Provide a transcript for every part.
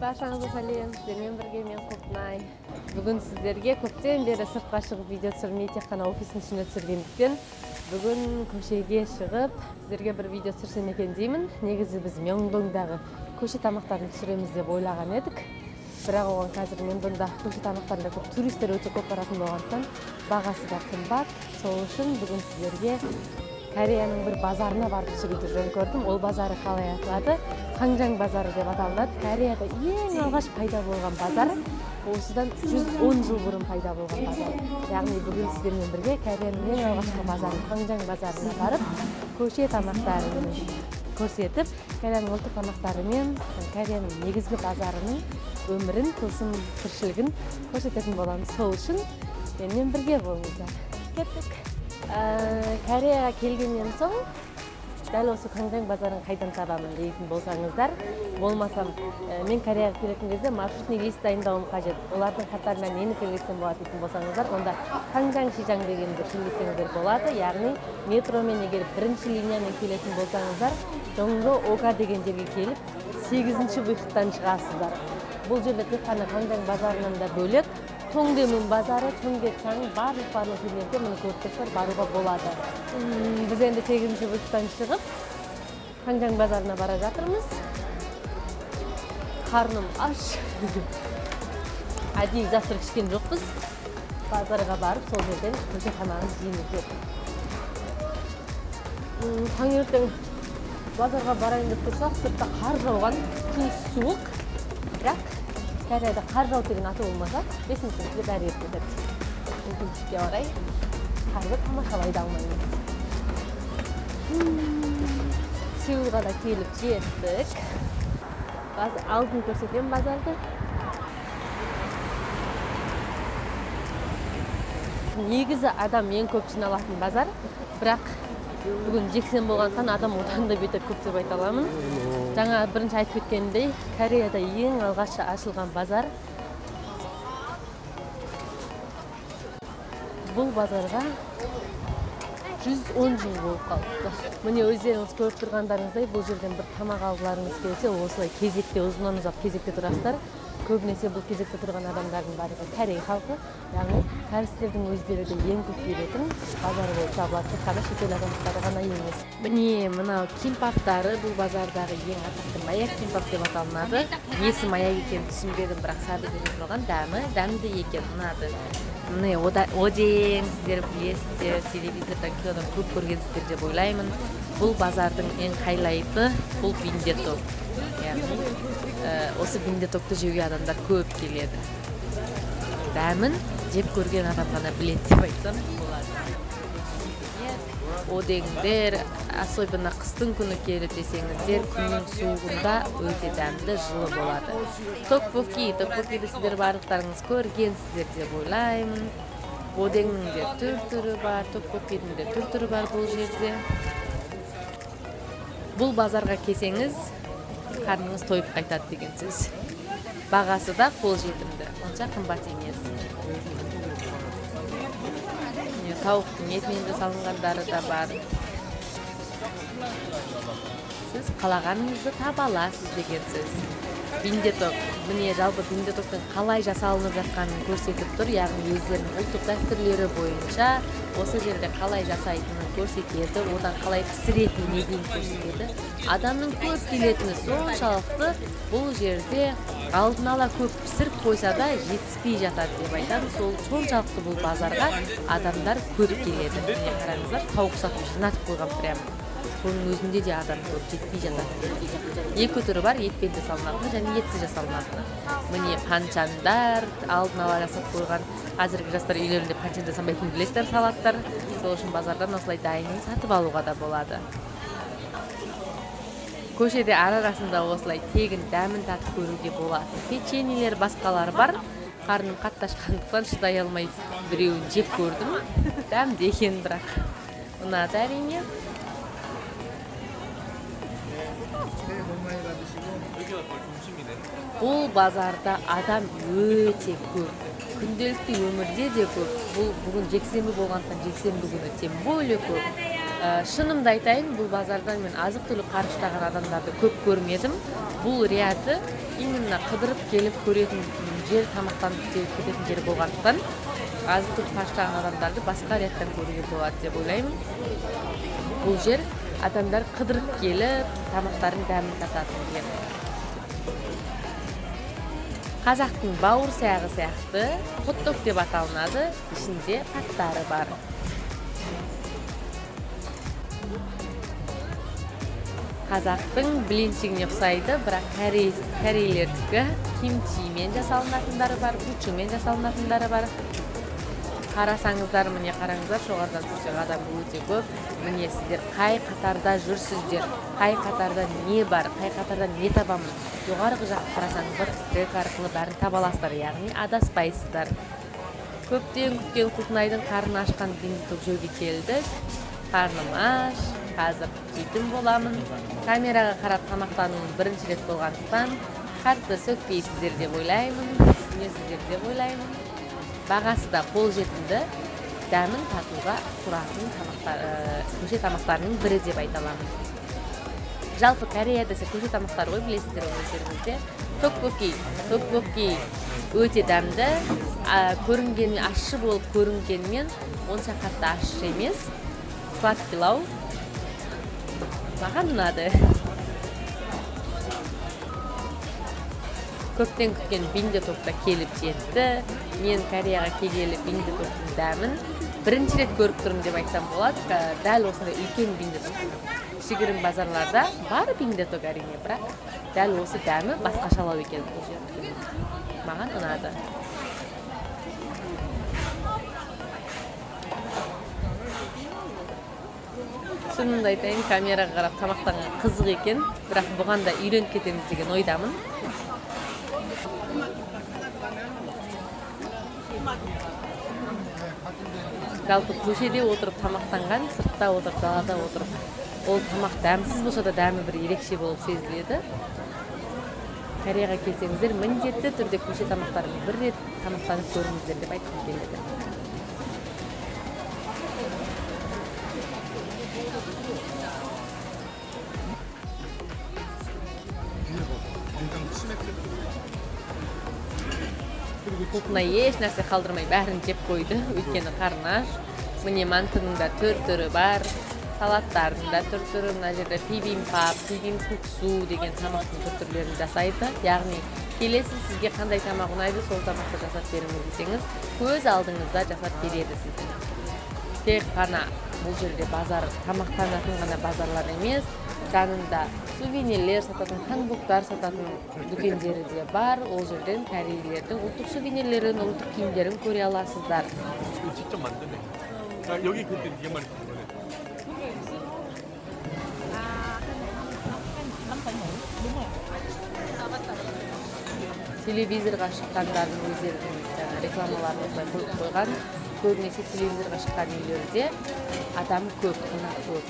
Баршаңызға сәлем, сіздермен бірге мен, Құлпынай. Бүгін сіздерге көптен бері сыртқа шығып видео түсірмей, тек қана офистің ішінде түсіргендіктен, бүгін көшеге шығып сіздерге бір видео түсірсем екен деймін. Негізі біз Мёнгдондағы көше тамақтарын түсіреміз деп ойлаған едік, бірақ оған қазір Мёнгдонда көше тамақтарында көп туристер өте көп баратын болғандықтан, бағасы да қымбат. Сол үшін бүгін сіздерге Кореяның бір базарына барып түсіруді жөн көрдім. Ол базары қалай аталады? Кванжан базары деп аталынады. Кореяда ең алғаш пайда болған базар, осыдан 110 жыл бұрын пайда болған базар. Яғни бүгін сіздермен бірге Кореяның ең алғашқы базары, Кванжан базарына барып, көше тамақтарын көрсетіп, Кореяның ұлттық тамақтары мен Кореяның негізгі базарының өмірін, тылсым тіршілігін көрсететін боламыз. Сол үшін менімен бірге болыңыздар. Кеттік! Кореяға келгеннен соң дәл осы Кванжан базарын қайдан табамын дейтін болсаңыздар, болмасам, мен Кореяға келетін кезде маршрутный лист дайындауым қажет, олардың қатарына нені кіргізсем болады дейтін болсаңыздар, онда Кванжан Шижан дегенді кіргізсеңіздер болады. Яғни метромен егер бірінші линиямен келетін болсаңыздар, Жонгро Ока деген жерге келіп, сегізінші выходтан шығасыздар. Бұл жерде тек қана Кванжан базарынан да бөлек, Тоңдемун базары, Чонгечаң, барлық жерлерде, міне, көріп тұрсыздар, баруға болады. Біз енді сегізінші выходтан шығып, Кванжан базарына бара жатырмыз. Қарным аш, әдейі завтрак ішкен жоқпыз. Базарға барып, сол жерден көше тамағын жейміз деп. Таңертең базарға барайын деп тұрсақ, сыртта қар жауған, күн суық. Бірақ Кореяда қар жауды деген аты болмаса, 5 минуттың ішінде бәрі еріп кетеді. Өкінішке орай, қарды тамашалай да алмаймыз. Сеулға да келіп жеттік. Алдын көрсетемін базарды. Негізі адам ең көп жиналатын базар, бірақ бүгін жексенбі болғандықтан, адам одан да бетер көп деп айта аламын. Жаңа бірінші айтып кеткенімдей, Кореяда ең алғаш ашылған базар. Бұл базарға 110 жыл болып қалыпты. Міне, өздеріңіз көріп тұрғандарыңыздай, бұл жерден бір тамақ алғыларыңыз келсе, осылай кезекте, ұзыннан ұзақ кезекте тұрасыздар. Көбінесе бұл кезекте тұрған адамдардың барлығы корей халқы, яғни кәрістердің өздері де ең көп келетін базар болып табылады, тек қана шетел азаматтары ғана емес. Міне, мынау кимпаптары. Бұл базардағы ең атақты маяк кимпап деп аталынады. Несі маяк екенін түсінбедім, бірақ сәбізден жасалған, дәмі дәмді екен, ұнады. Міне, оден, сіздер білесіздер, телевизордан, кинодан көп көргенсіздер деп ойлаймын. Бұл базардың ең хайлайты бұл биндеток, яғни осы биндетокты жеуге адамдар көп келеді. Дәмін жеп көрген адам ғана біледі деп айтсам болады. Одеңдер, особенно қыстың күні келіп жесеңіздер, күннің суығында өте дәмді, жылы болады. Токпоки, токпокиді сіздер барлықтарыңыз көргенсіздер деп ойлаймын. Одеңнің де түр түрі бар, токпокидің де түр түрі бар бұл жерде. Бұл базарға келсеңіз, қарныңыз тойып қайтады деген сөз. Бағасы да қолжетімді, онша қымбат емес. Міне, тауықтың етінен жасалынғандары да бар. Сіз қалағаныңызды таба аласыз деген сөз. Биндеток, міне, жалпы биндетоктың қалай жасалынып жатқанын көрсетіп тұр, яғни өздерінің ұлттық дәстүрлері бойынша осы жерде қалай жасайтынын көрсетеді, одан қалай пісіретініне дейін көрсетеді. Адамның көп келетіні соншалықты, бұл жерде алдын ала көп пісіріп қойса да, жетіспей жатады деп айтамын. Сол соншалықты бұл базарға адамдар көп келеді. Міне, қараңыздар, тауық сатып жинатып қойған прямо. Соның өзінде де адам көп, жетпей жатады. Екі түрі бар: етпен жасалынатыны және етсіз жасалынатыны. Міне, панчандар алдын ала жасап қойған. Қазіргі жастар үйлерінде панчан жасамайтынын білесіздер, салаттар. Сол үшін базардан осылай дайынын сатып алуға да болады. Көшеде ара арасында осылай тегін дәмін татып көруге болатын печеньелер, басқалар бар. Қарным қатты ашқандықтан, шыдай алмай біреуін жеп көрдім. Дәмді екен, бірақ ұнады, әрине. Бұл базарда адам өте көп, күнделікті өмірде де көп. Бұл бүгін жексенбі болғандықтан, жексенбі күні тем более көп. Шынымды айтайын, бұл базардан мен азық-түлік қарыштаған адамдарды көп көрмедім. Бұл ряды именно қыдырып келіп көретін жер, тамақтанып кететін жер болғандықтан азық-түлік қарыштаған адамдарды басқа рядтан көруге болады деп ойлаймын. Бұл жер адамдар қыдырып келіп тамақтардың дәмін тататын жер. Қазақтың бауырсағы сияқты хот-дог деп аталынады, ішінде паттары бар. Қазақтың блинчигіне ұқсайды, бірақ корейлердікі кимчимен жасалынатындары бар, пучумен жасалынатындары бар. Қарасаңыздар, міне қараңыздар, жоғарыдан көрсек адам өте көп. Міне сіздер қай қатарда жүрсіздер, қай қатарда не бар, қай қатарда не табамын. Жоғарғы жақты қарасаңыздар, стрелка арқылы бәрін таба аласыздар, яғни адаспайсыздар. Көптен күткен Құлпынайдың қарны ашқан бинді жеуге келдік. Қарным аш, қазір жейтін боламын. Камераға қарап тамақтануым бірінші рет болғандықтан қатты сөкпейсіздер деп ойлаймын, түсінесіздер деп ойлаймын. Бағасы да қолжетімді, дәмін татуға тұратын көше тамақтарының бірі деп айта аламын. Жалпы Корея десе көше тамақтары ғой, білесіздер оны өздеріңізде. Токпокки, токпокки өте дәмді, көрінгенмен ащы болып көрінгенмен онша қатты ащы емес. Сладкий лау маған ұнады. Көптен күткен бинде ток та келіп жетті. Мен Кореяға келгелі бинде токтың дәмін бірінші рет көріп тұрмын деп айтсам болады. Дәл осындай үлкен бинде ток. Кішігірім базарларда бар бинде ток әрине, бірақ дәл осы дәмі басқашалау екен бұл жерде. Маған ұнады. Шынымды айтайын, камераға қарап тамақтанған қызық екен, бірақ бұған да үйреніп кетеміз деген ойдамын. Жалпы көшеде отырып тамақтанған, сыртта отырып, далада отырып, ол тамақ дәмсіз болса да дәмі бір ерекше болып сезіледі. Кореяға келсеңіздер, міндетті түрде көше тамақтарын бір рет тамақтанып көріңіздер деп айтқым келеді. Құлпынай еш нәрсе қалдырмай бәрін жеп қойды, өйткені қарны аш. Міне мантының да түр түрі бар, салаттардың да түр түрі. Мына жерде пибимпап, пибимкуксу деген тамақтың түр түрлерін жасайды. Яғни келесі сізге қандай тамақ ұнайды, сол тамақты жасап беріңіз десеңіз, көз алдыңызда жасап береді сізге. Тек қана бұл жерде базар, тамақтанатын ғана базарлар емес, жанында сувенирлер сататын, ханбоктар сататын дүкендері де бар. Ол жерден корейлердің ұлттық сувенирлерін, ұлттық киімдерін көре аласыздар. 직접 만드네. 여기 그때 네가 말했던 거네. Телевизорға шыққандардың өздерінің жаңа рекламаларын осылай қойып қойған. Көбінесе телевизорға шыққан үйлерде адам көп, қонақ көп.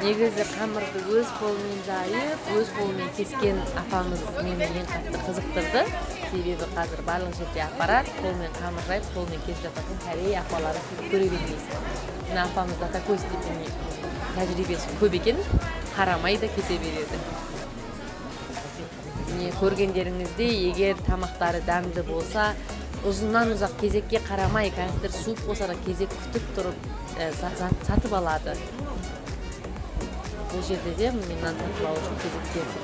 Негізі қамырды өз қолымен жайып, өз қолымен кескен апамыз мені ең қатты қызықтырды. Себебі қазір барлық жерде аппарат, қолмен қамыр жайып, қолмен кесіп жататын корей апаларын көп көре бермейсің. Мына апамыз до такой степени тәжірибесі көп екен, қарамай да кесе береді. Міне көргендеріңіздей, егер тамақтары дәмді болса, ұзыннан ұзақ кезекке қарамай, қазір суық болса да кезек күтіп тұрып сатып алады. Бұл жерде де міне нан сатып алу үшін кезекте тұр.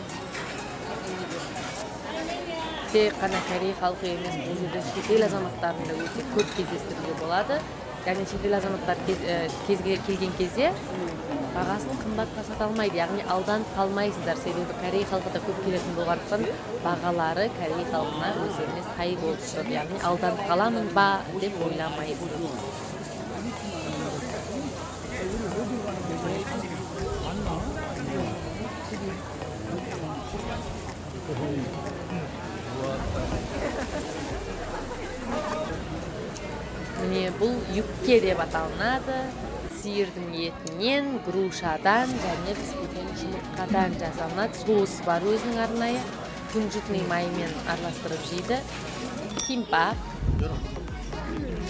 Тек қана корей халқы емес, бұл жерде шетел азаматтарын да өте көп кездестіруге болады. Яғни шетел азаматтар келген кезде бағасын қымбатқа сата алмайды, яғни алданып қалмайсыздар. Себебі корей халқы да көп келетін болғандықтан бағалары корей халқына өздеріне сай болып тұрады. Яғни алданып қаламын ба деп ойламайсыз. Міне бұл юкке деп аталынады. Сиырдың етінен, грушадан және піспеген жұмыртқадан жасалынады. Соусы бар өзінің арнайы. Кунжутный маймен араластырып жейді. Кимпап.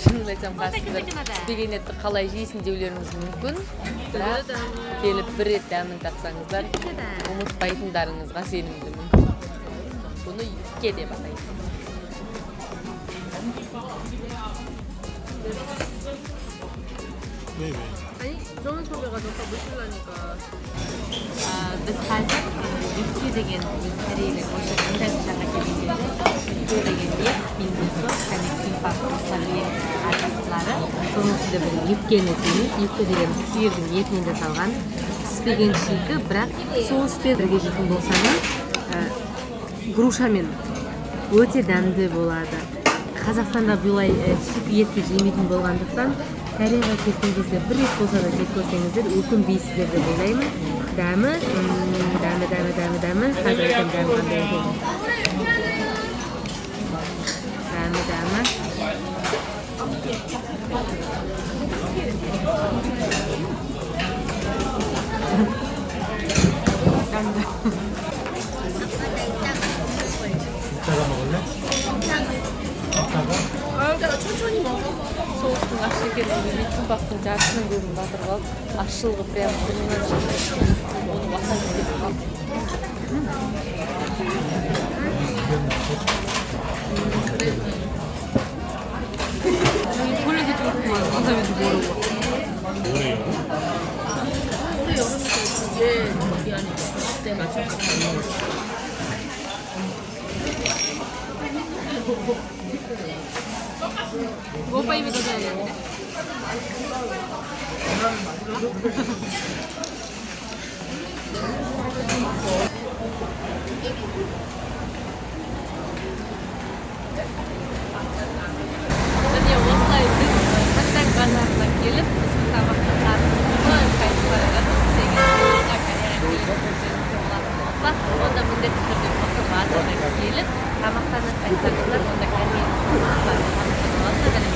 Шынын айтсам, қазір сіздер піспеген етті қалай жейсің деулеріңіз мүмкін, бірақ келіп бір рет дәмін татсаңыздар, ұмытпайтындарыңызға сенімдімін. Бұны юкке деп атайды. 왜 왜? 아니, 병원 소개가 물실라니까. Біз қазір юкке деген, біз корейлік осы қандай жаққа келген кезде юкке деген ет, бингусу және кимпап, осылар ең атақтылары. Соның ішінде бір юккені жейміз. Юкке деген сиырдың етінен жасалған піспеген шикі, бірақ соуспен бірге жейтін болсаңыз, грушамен өте дәмді болады. Қазақстанда бұлай шикі етті жемейтін болғандықтан, Кореяға келген кезде бір рет болса да жеп көрсеңіздер, өкінбейсіздер деп ойлаймын. Дәмі, дәмі, дәмі, дәмі, дәмі, қазір айтамын дәмі қандай екенін. Дәмі, дәмі. Дәмді. 이따가 먹을래? 이따가? 아, 천천히 먹어. Соустың ащы екенін білмей, кимпаптың жартысының көзін батырып алып, ащылығы прям мұрнынан шықты. Оны васаби кетіп қалды. 돌려서 찍었구만. 와사비도 모르고. 올해 여름? 올해 여름에 그게 저기 아니고 때 맞춰서. 오빠 입에 넣어야 되는데? Міне, осылай біз Хаттак базарына келіп, түскі тамақты қарнымыз қайтып бара жатырмыз. Егер Кореяға келіп көрсеңіз болатын болса, онда міндетті түрде осы базарға келіп тамақтанып қайтсаңыздар, онда Кореяның тамақтарын тамақтана аласыздар және